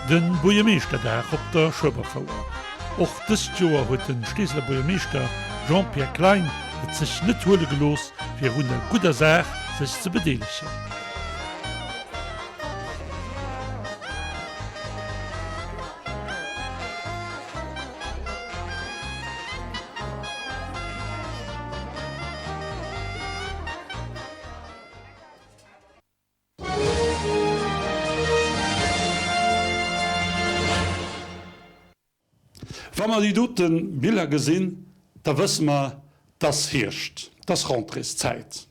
De Buergermeeschterdag op der Schueberfouer. Och dëst Joer huet de Steeseler Buergermeeschter Jean-Pierre Klein et sech net huele gelooss fir un der gudder Saach sech ze bedeelegen. Wa mer déi dote Biller gesinn, da wësse mer, 't ass Hierscht, 't ass Rentréeszäit.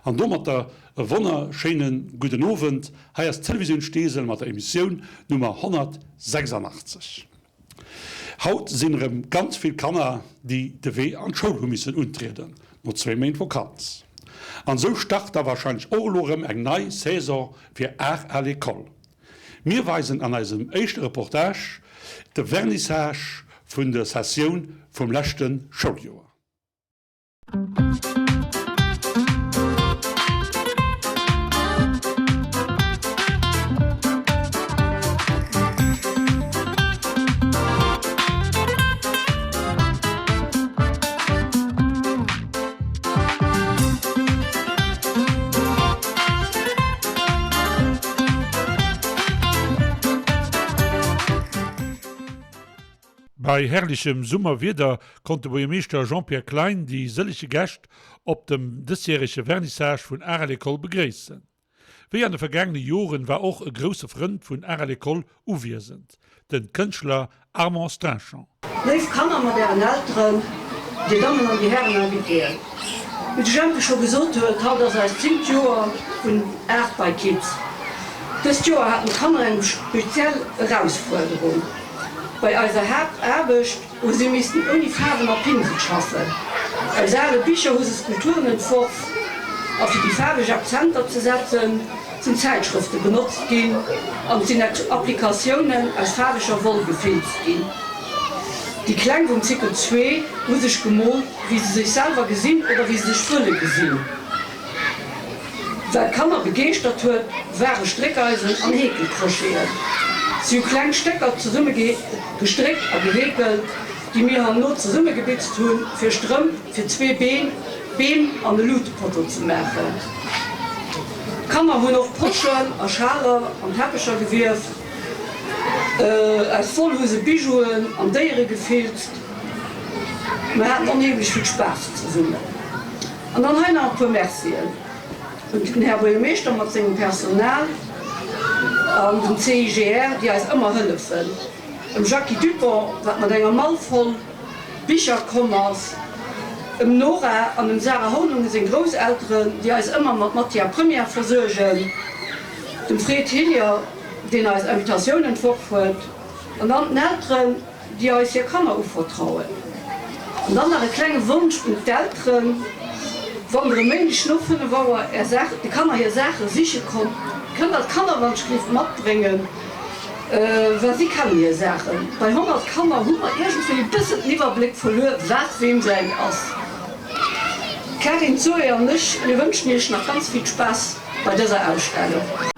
An domatter e wonnerschéine gudden Owend, hei ass d'Televisioun Steesel mat der Emissioun Nummer 186. Haut sinn erëm ganz vill Kanner, déi de Wee an d'Schoul hu missen untrieden, no zwéi Méint Vokanz. An esou start da warscheinlech och elo erëm eng nei Saison fir Art à l'école. Mir weisen an eisem éischte Reportage de Vernissage vun der Sessioun vum leschte Schouljoer. Bei herrlechem Summerwieder konnt de Buergermeeschter Jean-Pierre Klein déi sëllege Gäscht op dem dësjärege Vernissage vun Art à l'école begréissen. Wéi an de vergaangene Joren war och e grousse Frënd vun Art à l'école uwiesend, de Kënschtler Armand Strinchon. Léif Kanner mat ären Elteren, Dir Dammen an Dir Hären Invitéen, Wéi de Jempi scho gesot huet, haut ass eist zingt Joer vun Art by Kids. Dëst Joer haten d'Kanner eng speziell Erausfuerderung. Bei eiser Haaptaarbecht hu si missten ouni Faarwen a Pinsel schaffen. Aus ale Bicher hu se Skulpturen entworf a fir déi faarweg Akzenter ze setzen, sinn Zäitschrëfte benotzt ginn an et sinn Applikatiounen aus faarweger Woll gefilzt ginn. Déi Kleng vum Cycle zwee hu sech gemoolt, wéi se sech selwer gesinn oder wéi se sech wëlle gesinn. Wat d'Kanner begeeschtert huet, ware Stréckeisen an Heekelcrocheten. Si hu kleng Stécker zesumme gestréckt a geheekelt, déi mir herno zesummegebitzt hunn, fir Strëmp fir zwee Been, Beem an e Luutepotto ze maachen. D'Kanner hunn och Poschen a Schaler an Teppecher gewieft. Aus Woll hu se Bijouen an Déiere gefilzt. Mir haten onheemlech vill Spaass zesummen. An dann hei nach e puer Mercien un den Här Buergermeeschter mat sengem Personal an dem CIGR, déi eis ëmmer hëllefen, dem Jacky Dupont, wat mat enger Mall voll Bicher komm ass, dem Nora an dem Sarah Hornung seng Grousselteren, déi eis ëmmer mat Matière première versuergen, dem Fred Hillier, deen eis Invitatioun entworf huet, an dann den Elteren, déi eis hir Kanner uvertrauen. An dann nach e klenge Wonsch un d'Elteren, Wann der e Méindeg no 5 Auer är Saach, de Kanner hir Saache siche kommt, kënnt der d'Kannerhandschrift matbréngen, well si kennen hir Saachen. Bei 100 Kanner hu mer iergendwéi e bëssen den Iwwerbléck verluer, wat weem säin ass. D'Karin, d'Zoé an ech, mir wënschen iech nach ganz vill Spaass bei dëser Ausstellung.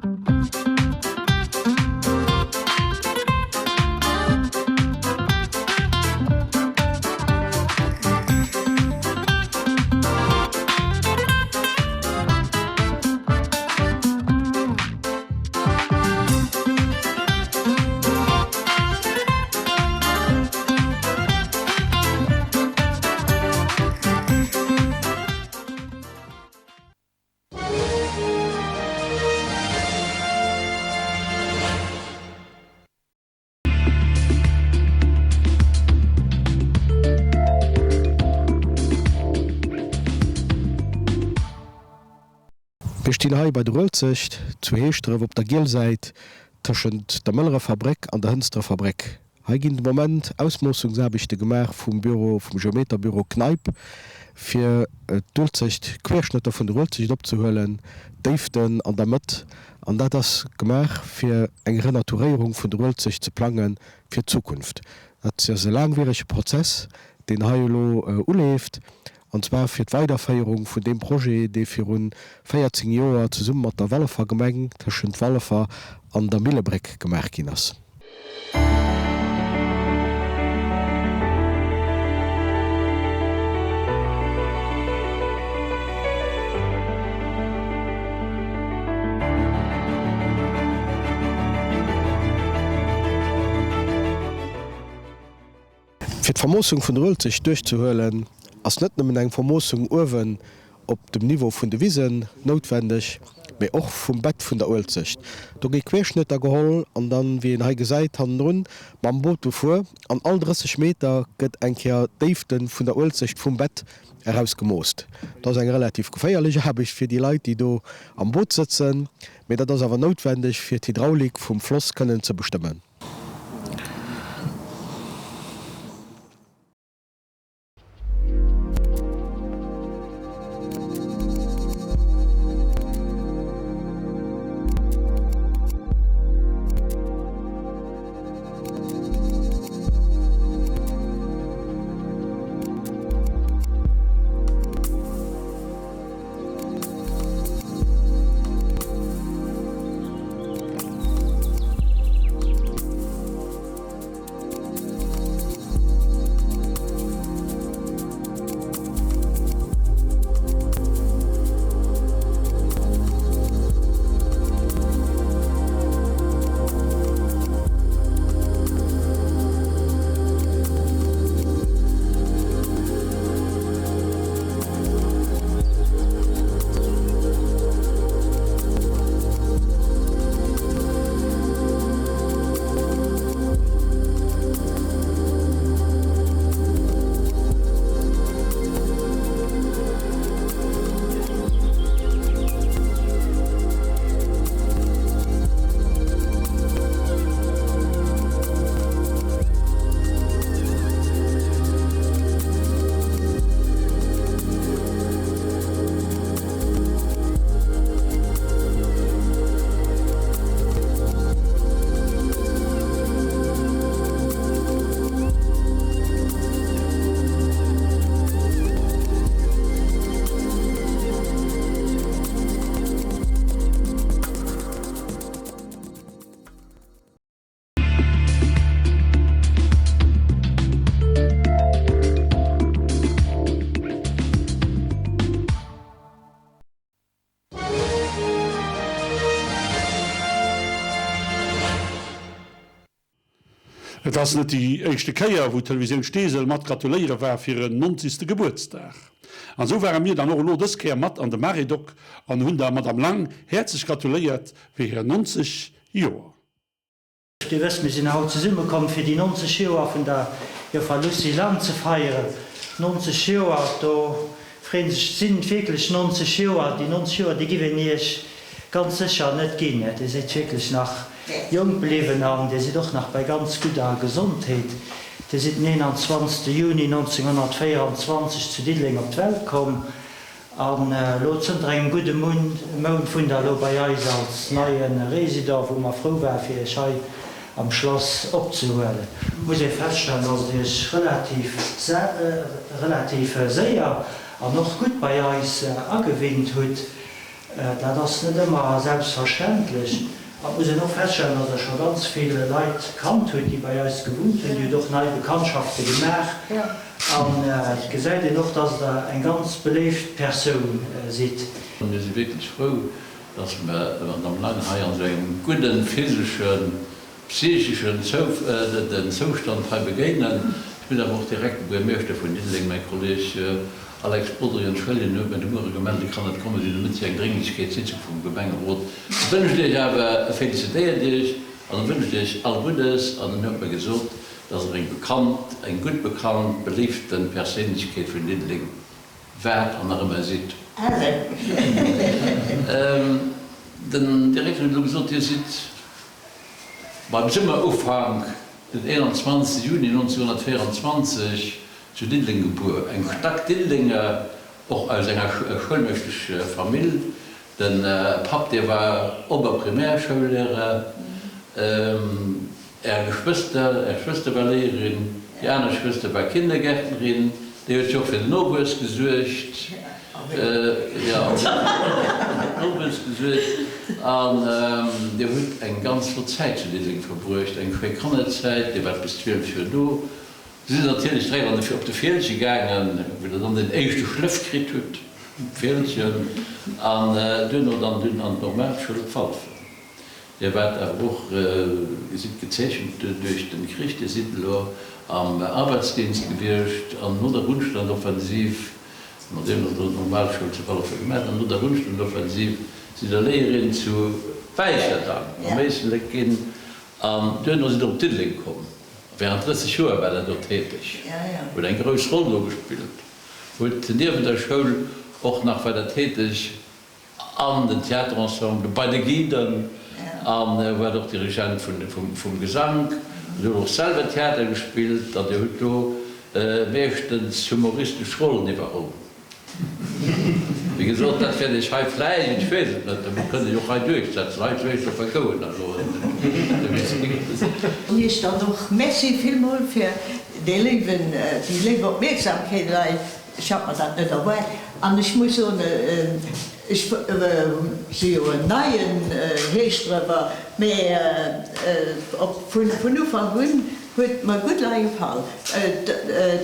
Mir stinn hei bei der Uelzecht zu Heeschdref op der Gielsäit tëschent der Mëllerefer Bréck an der Hënstrefer Bréck. Hei ginn de Moment Ausmoossungsaarbechte gemaach vum Büro, vum Geometerbüro Kneip, fir d'Uelzecht, d'Querschnëtter vun der Uelzecht opzehuelen, d'Déiften an der Mëtt. An dat ass gemaach, fir eng Renaturéierung vun der Uelzecht ze plange fir d'Zukunft. Dat ass e laangwierege Prozess, deen hei elo uleeft, an zwar fir d'Weiderféierung vun deem Projet, dee viru 14 Joer zesumme mat der Wallefer Gemeng tëschent Wallefer an der Millebréck gemaach ginn ass. Fir d'Vermoossung vun der Uelzecht duerchzehuelen, ass net nëmmen eng Vermoossung uewen op dem Niveau vun de Wisen noutwendeg, mee och vum Bett vun der Uelzecht. Do gi Querschnëtter geholl an dann, wéi een hei gesäit, hannendrun mam Boot befuer an all 30 Meter gëtt eng Kéier d'Déifte vun der Uelzecht vum Bett eraus gemoosst. Dat ass eng relativ geféierlech Aarbecht fir déi Leit, déi do am Boot sëtzen, mee dat ass awer noutwendeg fir d'Hydraulik vum Floss kënnen ze bestëmmen. Et ass net déi éischte Kéier, wou d'Televisioun Steesel mat gratuléiere war fir en nonzegste Gebuertsdag. An esou ware mir dann och elo dës Kéier mat an de Maredoc an hunn der Madame Lang häerzlech gratuléiert fir hir 90 Joer. Dir wësst, mir sinn haut zesummekomm, fir déi 90 Joer vun der Joffer Lucie Lang ze feieren. 90 Joer, do freeën sech, sinn et wierklech 90 Joer? Déi 90 Joer, déi giff een Iech ganz sécher net ginn. Dir sidd wierklech nach jonk bliwwen an Dir sidd och nach bei ganz gudder Gesondheet. Dir sidd den 21. Juni 1924 zu Diddeleng op d'Welt komm. An elo zënter engem gudde Mount wunnt der elo bei eis als neie Résident, wou mer frou ware fir iech hei am Schlass opzehuelen. Muss ee feststellen, dass der iech relativ relativ séier an och gutt bei eis agewinnt hutt. Dat ass net ëmmer selbstverständlech. An et muss een och feststellen, dass Der scho ganz vill Leit kannt hutt, déi bei eis gewunnt hunn. Dir hutt och nei Bekanntschafte gemaach. An et gesäit een och, dass Der eng ganz beléift Persoun sidd. Mir si wierklech frou, dass mer d'Madame Lang hei an esou engem gudden physeschen, psycheschen Zoustand hei begéinen. Ech muss awer och direkt de Buergermeeschter vun Diddeleng, mäi Kolleg Alex Bodry, entschëllegen. En huet mir de Muere gemellt, e kann net kommen, si hunn de Mëtteg eng Drénglechkeetssitzung vum Gemengerot. E wënscht Iech awer, e felicitéiert Iech an e wënscht Iech all Guddes an en huet mer gesot, dass Der eng bekannt, eng gutt bekannt, beléifte Perséinlechkeet vun Diddeleng. Waart an nach ëmmer sidd. Den Direkter huet elo gesot, Dir sidd beim Summerufank, den 21 Juni 1924, zu Diddeleng gebuer. Eng Stack-Diddelenger, och aus enger schoulmeeschtesch Famill. De Papp, dee war Oberprimärschoullerer. Är Geschwëster, Är Schwëster war Léierin, déi aner Schwëster war Kindergärtnerin, déi huet jo och fir den Nowuess gesuergt. Jo, fir den Nowuess gesuergt. An Dir hutt eng ganz flott Zäit zu Diddeleng verbruecht, eng schéi Kannerzäit. Dir waart bis 12 Joer do. Si sinn natierlech direkt an de op de Fieldche gaangen, wou Der dann den éischte Schlëff kritt hutt um Fieldchen, an duerno dann dunn an d'Normalschoul op Walfer. Dir waart awer och, Dir sidd gezeechent duerch den Krich, Dir sidd elo am Arbeitsdienst gewiescht an no der Rundstandoffensiv, nodeem Der do d'Normalschoul zu Walfer gemaach hutt, an no der Rundstandoffensiv sidd Der Léierin zu Wäicherdang am Éislek ginn an duerno sidd Der op Diddeleng komm. Während 30 Joer war Der do täteg, hutt eng grouss Roll do gespillt, hutt niewent der Schoul och nach war Der täteg An den Theaterensemble, bei de Guiden an waart och Dirigent vum Gesank. Dir hutt och selwer Theater gespillt an Dir hutt do meeschtens humoristesch Rollen iwwerholl. Wéi gesot, dat wäert Iech hei vläicht, ech weess et net, mir kënnen Iech och hei duerchsetzen, hei zu Eech vergouen. Also, Iech dann och Merci villmol fir dee léiwen, déi léif Opmierksamkeet hei. Ech hat mer dat net erwaart an ech muss soen, ech si jo en neien Heeschdrëwer, mä vun Ufank un huet mer gutt lei gefall.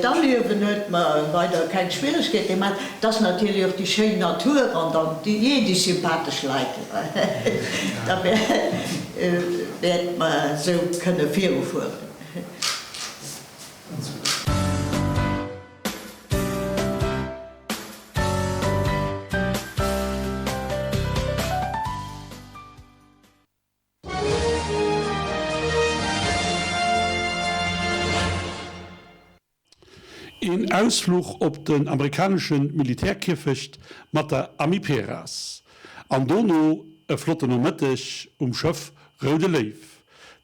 D'Aliewen huet mer weider keng Schwieregkeete gemaach. Et ass natierlech och déi schéin Natur an dann déi déi sympathesch Leit. Da wäerte mer esou kënne virufueren. Een Ausfluch op den amerikanesche Militärkierfecht mat der Amiperas an dono e flotten Nomëtteg um Schëff Roude Léiw.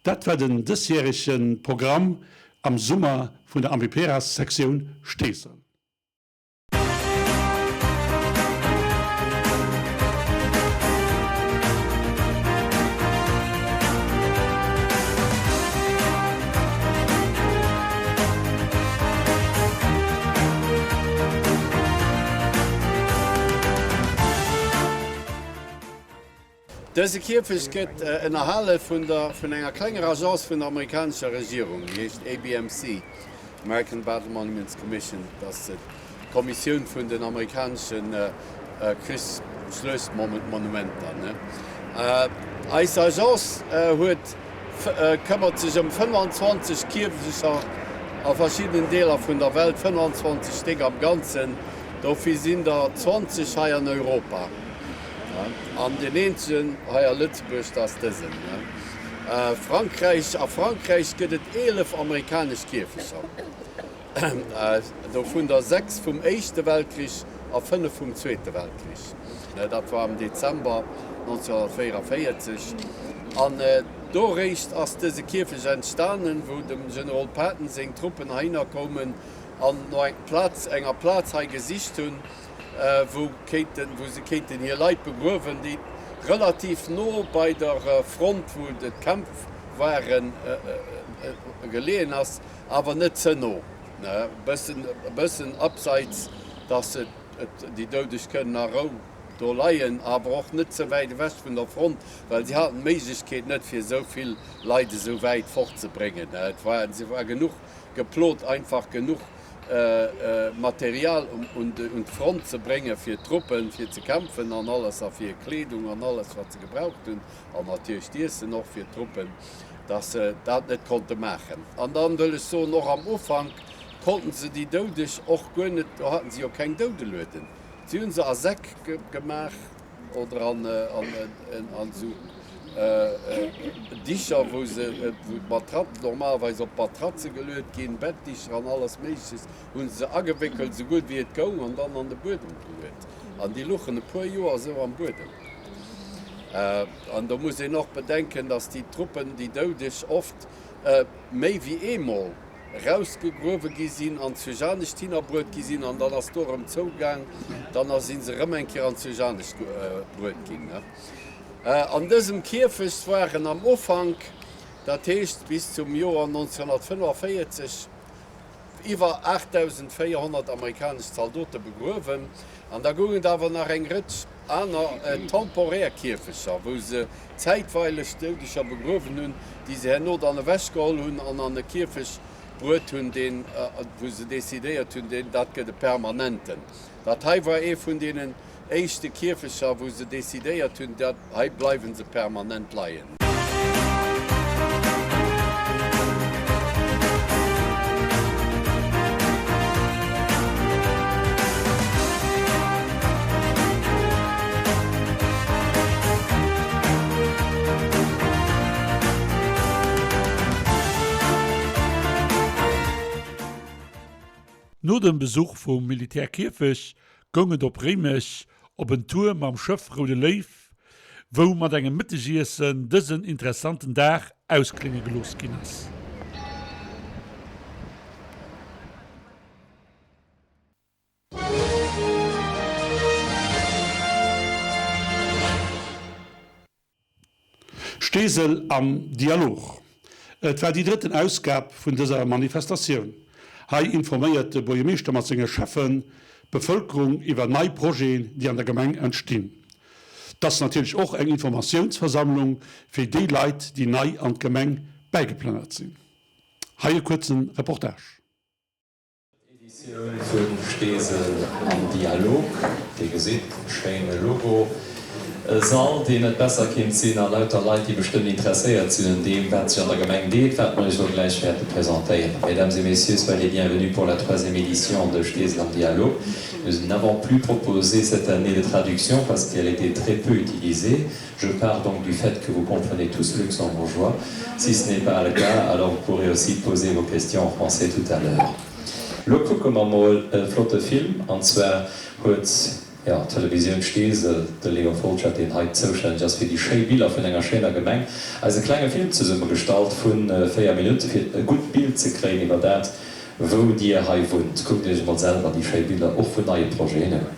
Dat war den dësjärege Programm am Summer vun der Amiperas Sektioun Steesel. Dëse Kierfecht gëtt ënnerhale vun der vun enger klenger Agence vun der amerikanescher Regierung, déi heescht ABMC, American Battle Monuments Commission. Dat ass d'Kommissioun vun den amerikanesche Krichsschluechtmonumenter. Eis Agence huet këmmert sech ëm 25 Kierfecher a verschiddenen Deeler vun der Welt, 25 Stéck am Ganzen, dovu sinn der 20 hei an Europa. An deen eenzegen hei a Lëtzebuerg, dat ass dësen. Frankräich, A Frankräich gëtt et 11 amerikanesch Kierfecher, dovun der 6 vum Éischte Weltkrich a 5 vum Zweete Weltkrich. Dat war am Dezember 1944. An do réischt ass dëse Kierfecht entstanen, wou dem Generol Patton seng Truppen heihinner koumen an no enger Plaz hei gesicht hunn, wou kéinten, wou se kéinten hir Leit begruewen, déi relativ no bei der Front, wou d'Kämpf waren, geleeën ass, awer net ze no, e bëssen, e bëssen abseits, dass et, déi Doudeg kënnen a Rou do leien, awer och net ze wäit ewech vun der Front, well si haten d'Méiglechkeet net, fir esou vill Leit esou wäit fortzebréngen. Et war, se war genuch geplot, einfach genuch Material un d'Front ze bréngen fir d'Truppen, fir ze kämpfen an alles a fir Kleedung an alles wat se gebraucht hunn an natierlech d'Iessen och fir d'Truppen, dass se dat net konnte maachen. An dann wëll ech soen, och am Ufank konnten se déi Doudeg och guer net, do haten se jo keng Doudelueden, si hunn se a Säck gemaach oder an esou. Dicher, wou se, wou d'Matratzen normalerweis op d'Matratze geluet ginn, Bettdicher an alles Méigleches, hu se agewéckelt, esou gutt wéi et goung, an dann an de Buedem geluet. An déi luchen e puer Joer esou am Buedem. An do muss een och bedenken, datt déi Truppen, déi Doudeg, oft méi wéi eemol erausgegruewe gi sinn an zu Janescht hinnerbruet gi sinn an dann ass do erëm zougaang, dann si se erëm eng Kéier an zu Janescht bruet ginn. An dësem Kierfecht waren am Ufank, dat heescht bis zum Joer 1945, iwwer 8.400 amerikanesch Zaldote begruewen. An da goung et awer nach eng Rëtsch aner temporär Kierfecher, wou se zäitweileg Doudeger begruewen hunn, déi se herno dann ewechgeholl hunn an an e Kierfecht bruet hunn, deen, wou se decidéiert hunn, deen, dat gëtt e permanenten. Dat hei war ee vun deenen éischte Kierfecher, wou se decidéiert hunn, dat hei bleiwe se permanent leien. No dem Besuch vum Militärkierfecht goung et op Réimech op en Tour mam Schëff Roude Léiw, wou mat engem Mëttegiessen dësen interessanten Dag ausklénge gelooss ginn ass. Steesel am Dialog. Et war déi drëtten Ausgab vun dëser Manifestatioun. Hei informéiert de Buergermeeschter mat senge Schäffen d'Bevëlkerung iwwer nei Projeten, déi an der Gemeng entstinn. Et ass natierlech och eng Informatiounsversammlung fir déi Leit, déi nei an d'Gemeng bäigeplënnert sinn. Hei e kuerze Reportage. Editioun vun Steesel am Dialog. Dir gesitt, schéine Logo, e Sall deen net besser kinnt sinn a lauter Leit déi bestëmmt interesséiert sinn un deem wat sech an der Gemeng deet, wat mer iech elo gläich wäerte presentéieren. Mesdames et Messieurs, soyez les bienvenus pour la troisième édition de Steesel am Dialog. Nous n'avons plus proposé cette année de traduction parce qu'elle était très peu utilisée. Je pars donc du fait que vous comprenez tous le luxembourgeois. Si ce n'est pas le cas, alors vous pourrez aussi poser vos questions en français tout à l'heure. Lo kucke mer mol e flotte Film, an zwar huet, jo, d'Televisioun Steesel, de Leo Folschette, deen hei zoustänneg ass fir déi schéi Biller vun enger schéiner Gemeng, eis e klenge Film zesummegestallt vu 4 Minutte fir e gutt Bild ze kréien iwwer dat, wou Dir hei wunnt. Kuckt Iech emol selwer déi schéi Biller och vun neie Projeten un.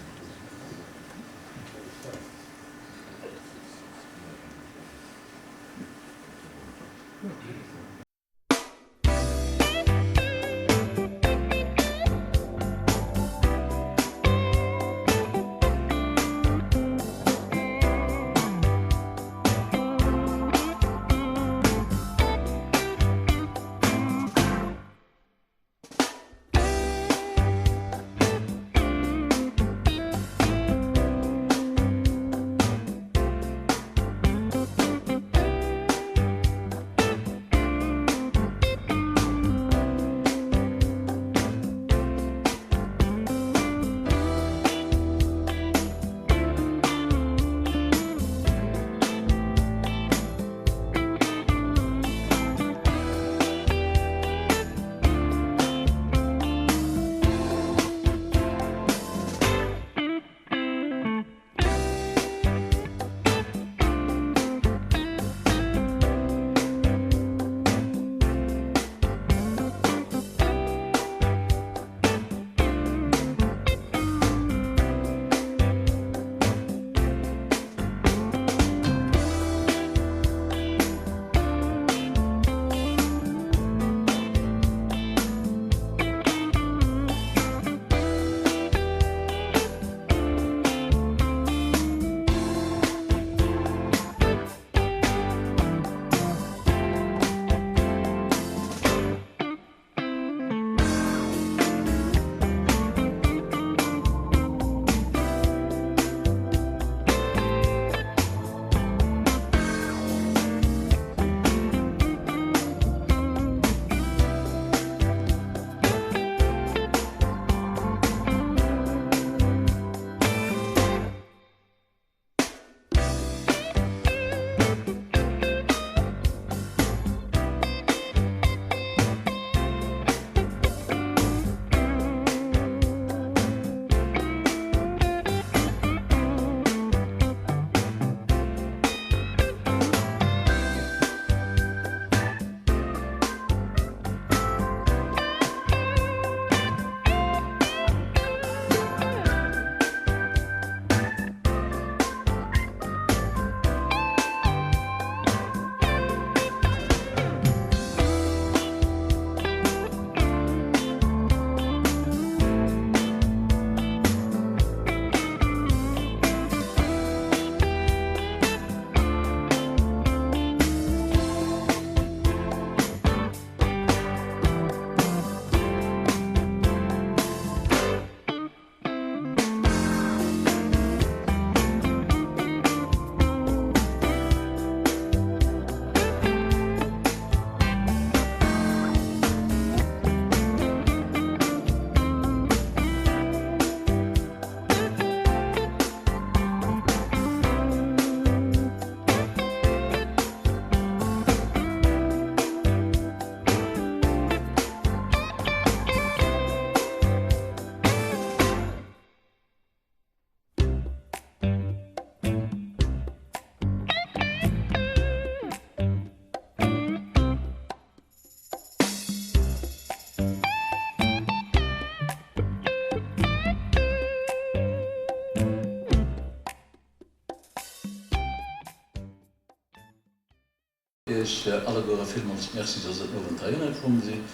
Iech alleguere villmools Merci, dass Der den Owend heihinner komm sidd.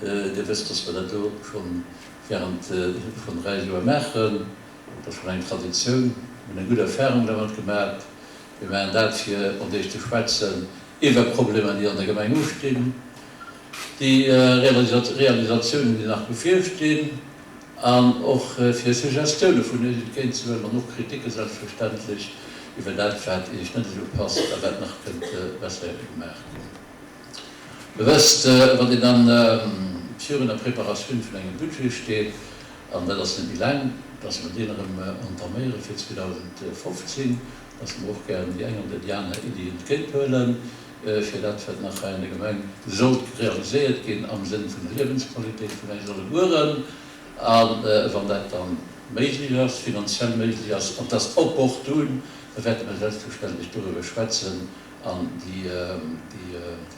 Dir wësst, dass mer dat do schonn während schonn 3 Joer maachen. Dat ass schonn eng Traditioun. Mir hunn eng gutt Erfahrung dermat gemaat. Mir maachen dat, fir mat Iech ze schwätzen iwwer Problemer, déi an der Gemeng ustinn, déi Realisatiounen, déi nach bevirstinn, an och fir Suggestioune vun Iech entgéintzehuelen an och Kriticke selbstverständlech iwwer dat, wat Iech net esou passt a wat nach kënnt besser gemaach ginn. Der wësst, wann een dann virun der Preparatioun vun engem Budget steet, an dat ass net méi laang, dass mer deen erëm entaméiere fir 2015, dass mer och gären déi eng oder déi aner Iddi entgéinthuelen, fir dat, wat nach hei an der Gemeng sollt realiséiert ginn am Sënn vun der Liewensqualitéit vun eis allegueren. A wann dat da méiglech ass, finanziell méiglech ass, an 't ass opportun, da wäerte mer selbstverständlech doriwwer schwätzen an déi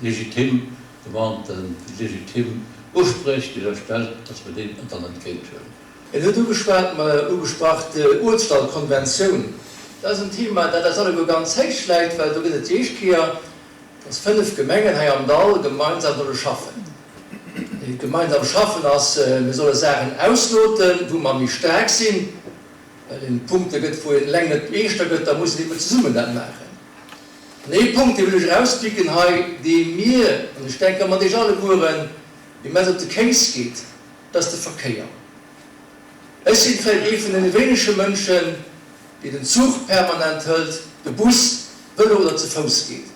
legitim Demanden, déi legitim Uspréch, déi Der stellt, dass mer déi dann entgéinthuelen. En huet ugeschwat, ugesprach, d'Urzdallkonventioun. Dat ass en Thema, dat eis alleguer ganz héich läit, well do gëtt et déi éischt Kéier, dass 5 Gemengen hei am Dall gemeinsam solle schaffen. Gemeinsam schaffen ass, mir solle Saachen ausloten, wou mer méi staark sinn, well et Punkte gëtt, wou een eleng net Meeschter gëtt, da muss een eben zesummen dat maachen. An ee Punkt, dee wëll ech erauspicken hei, dee mir, an ech denke mat Iech allegueren, immens op de Kéis geet, dat ass de Verkéier. Ech sinn vläicht ee vun deene wéinege Mënschen, déi den Zuch permanent hëlt, de Bus, Vëlo oder ze Fouss geet.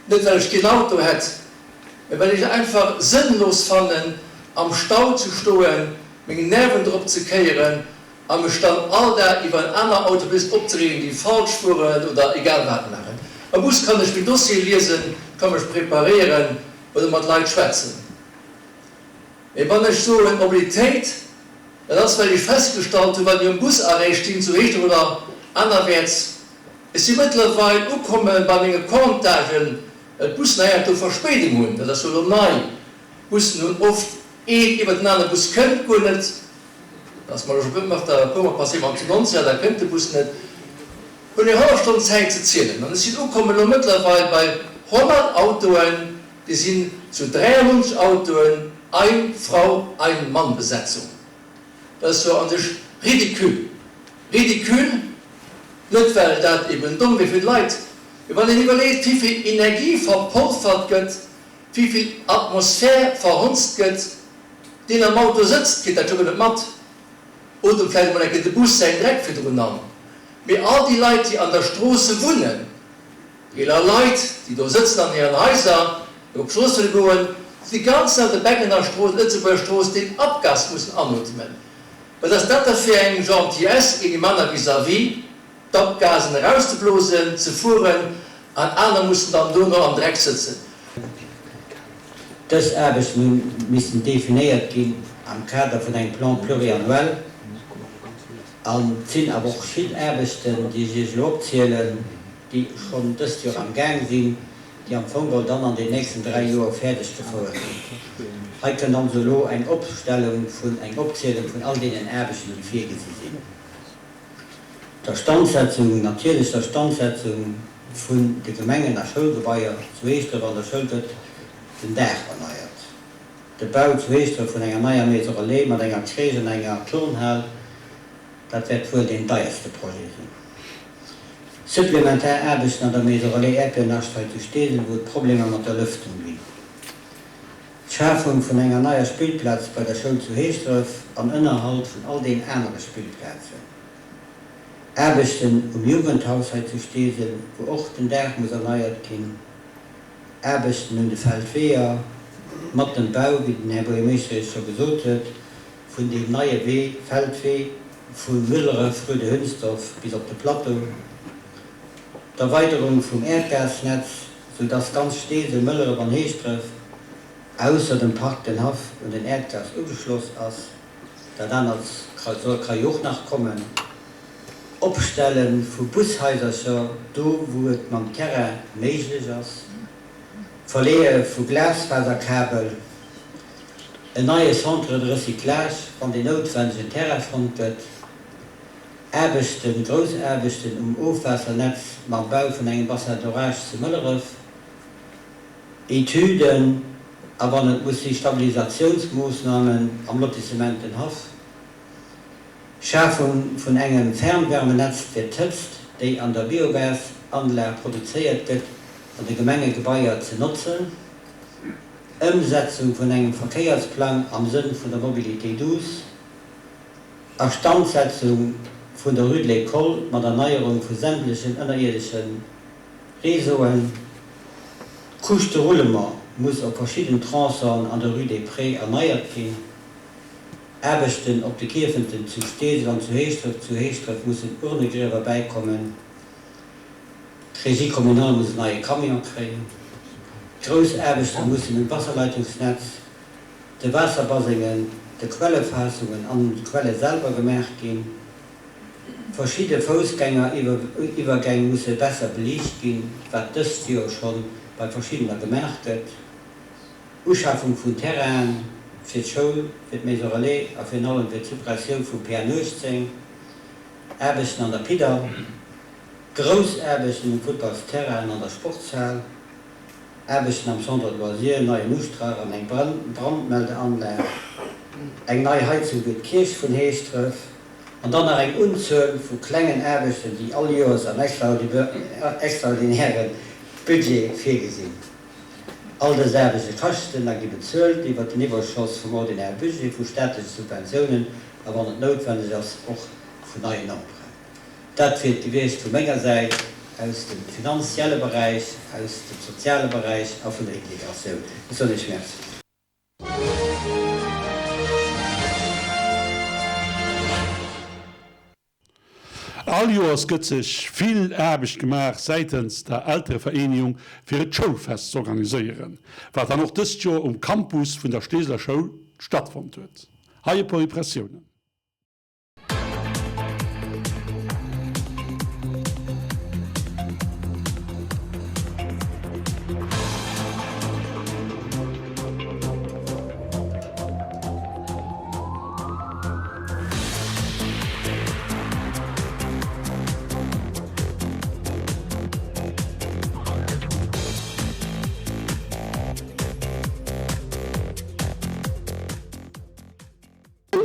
Net well ech keen Auto hätt, mä well ech et einfach sënnlos fannen, am Stau ze stoen, meng Nerven drop ze kéieren a mech dann all Dag iwwer en aner Automobilist opzereegen, déi falsch fueren oder egal wat maachen. Am Bus kann ech meng Dossiere liesen, ka mech preparéieren oder mat Leit schwätzen. Mee wann ech soen Mobilitéit, dat ass well ech festgestallt hunn, wann ech um Busarrêt stinn zu Heeschtdref oder anerwäerts, ech si mëttlerweil ukomme bei menge Comptagen, well d'Bussen heiansdo Verspéidung hunn, dat ass jo elo nei, d'Bussen hunn oft een iwwert den anere Bus kënnt guer net, dat ass mer elo scho mat der e puermol passéiert mam Zenontia, da kënnt de Bus net, hunn eng hallef Stonn Zäit ze zielen an ech sinn ukomm elo mëttlerweil bei 100 Autoen, Déi sinn zu 93 Autoen ein Frau, ein Mann Besetzung. Dat ass jo an sech ridicule. Ridicule, net well dat eben domm wier fir d'Leit, mee wann een iwwerleet, wivill Energie verpolfert gëtt, wivill Atmosphär verhonzt gëtt, deen am Auto sëtzt, kritt dat jo guer net mat, otemt vläicht emol eng Kéier de Bus säin Dreck virdrun an, mee all déi Leit, déi an der Stroosse wunnen, Eeler Leit, déi do sëtzen an hiren Haiser, déi op d'Strooss wëlle goen, déi de ganzen Dag op der Beggener Strooss, Lëtzebuerger Strooss, deen Abgas mussen anootmen. Wat ass dat da fir eng Gentillesse engem aner vis-à-vis, d'Abgasen erauszeblosen, ze fueren, an aner mussen dann dono am Dreck sëtzen? Dës Aarbechten hu missen definéiert ginn am Kader vun engem Plan pluriannuel an et sinn awer och vill Aarbechten, déi ech Iech elo opzielen, déi schonn dëst Joer am Gaang sinn, déi am Fong geholl dann an den nächsten 3 Joer fäerdeg gefouert ginn. Hei kënnt also elo eng Opstellung vun, eng Opzielung vun all deenen Aarbechten, déi virgesi sinn. D'Astandsetzung, natierlech d'Astandsetzung vun de Gemengen a Schoulgebaier. Zu Heeschdref an der Schoul gëtt den Daach erneiert. De Bau zu Heeschdref vun enger neier Maison Relais mat enger Crèche an enger Turnhal, dat wäert wuel deen deierste Projet sinn. Supplementar Aarbechten an der Maison Relais Äerdbiernascht hei zu Steesel, wou et Problemer mat der Lëftung ginn. D'Schafung vun enger neier Spillplaz bei der Schoul zu Heeschdref an Ënnerhalt vun all den anere Spillplazen. Aarbechten um Jugendhaus hei zu Steesel, wou och den Daach muss erneiert ginn. Aarbechten un de Feldweeër, mat dem Bau, wéi den Här Buergermeeschter Iech scho gesot huet, vun deem neie Wee, Feldwee, vu Mëlleref, Rue de Hunsdorf bis op de Plateau, d'Erweiderung vum Äerdgasnetz, sou dass ganz Steesel, Mëlleref an Heeschdref, ausser dem Park Den Haff, un den Äerdgas ugeschloss ass. Dat anert soll, ka jo och nach kommen. Opstelle vu Bushaisercher do wou et mam Terrain méiglech ass, Verleeë vu Glasfaserkabel, en neie Centre de recyclage wann deen noutwendegen Terrain fonnt gëtt, Aarbechten, grouss Aarbechten um Ofwaassernetz mam Bau vun engem Bassin d'orage zu Mëlleref. Etüden a wann et muss si Stabilisatiounsmoossnamen am Lotissement Den Haff, Schafung vun engem Fernwärmenetz fir d'Hëtzt, déi an der Biogasanlag produzéiert gëtt, an de Gemengegebaier ze notzen, Ëmsetzung vun engem Verkéiersplang am Sënn vun der Mobilité douce, Astandsetzung vun der Rue de l'École mat Erneierung vu sämtlechen ënnerierdesche Réseauen, D'Couche de roulement muss op verschidden Tronçonen an der Rue des Prés erneiert ginn. Aarbechten op de Kierfenten zu Steesel an zu Heeschdref Zu Heeschdref mussen Urnegriewer bäikommen. D'Régie communale muss en neie Camion kréien. Grouss Aarbechte mussen um Wasserleitungsnetz, de Waasserbasengen, de Quellefaassungen an un de Quelle selwer gemaach ginn. Verschidde Foussgängeriwwergäng musse besser beliicht ginn, wat dëst Joer scho bei verschiddener gemaach gëtt. Uschafung vun Terrainen fir d'Schoul, fir d'Maison Relais a virun allem fir d'Suppressioun vum PN 18. Aarbechten an der Pidder, grouss Aarbechten um Futtballsterrain an an der Sportshal, Aarbechten am Centre de loisirs, neien Ustrach an eng Brandmeldeanlag, eng nei Heizung fir d'Kierch vun Heeschdref an dann nach eng Unzuel vu klengen Aarbechten, déi all Joers am extraordinäre Budget virgesinn. All dës Aarbechte kaschten a gi bezuelt iwwert den Iwwerschoss vum ordinäre Budget, vu staatleche Subventiounen a wann et noutwenneg ass och vun neien Emprunten. Dat wier et gewiescht vu menger Säit aus dem finanzielle Beräich, aus dem soziale Beräich a vun der Integratioun. Ech soen Iech Merci. All Joers gëtt sech vill Aarbecht gemaach säitens der Elterevereenigung fir et Schoulfest z'organiséieren, wat dann och dëst Joer um Campus vun der Steeseler Schoul stattfonnt huet. Hei e puer Impressiounen.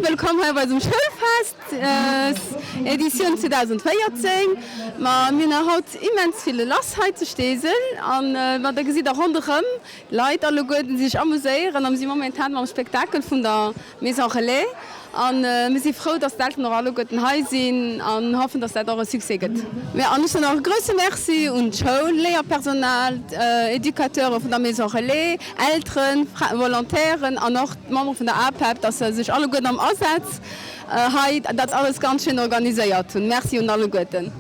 Wëllkomm hei op eisem Schoulfest, Editioun 2014. Ma mir hunn haut immens vill lass hei zu Steesel an ma der gesitt der ronderëm Leit alleguerten déi sech amuséieren a mir si momentan mam Spektakel vun der Maison Relais an mir si frou, dass d'Elteren och alleguerten hei sinn an hoffen, dass dat och e Succès gëtt. An ech soen och e grousse Merci un d'Schoul, Léierpersonal, d'Educateure vun der Maison Relais, Elteren, Volontairen an och d'Membere vun der APEP, dass se sech alleguerten am Asaz hei dat alles ganz schéin organiséiert hunn. Merci un alleguerten.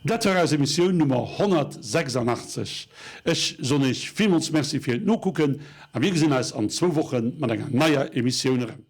Dat war eis Emissioun Nummer 186. Ech soen Iech villmools Merci fir d'Nokucken a mir gesinn eis an zwou Woche mat enger neier Emissioun erëm.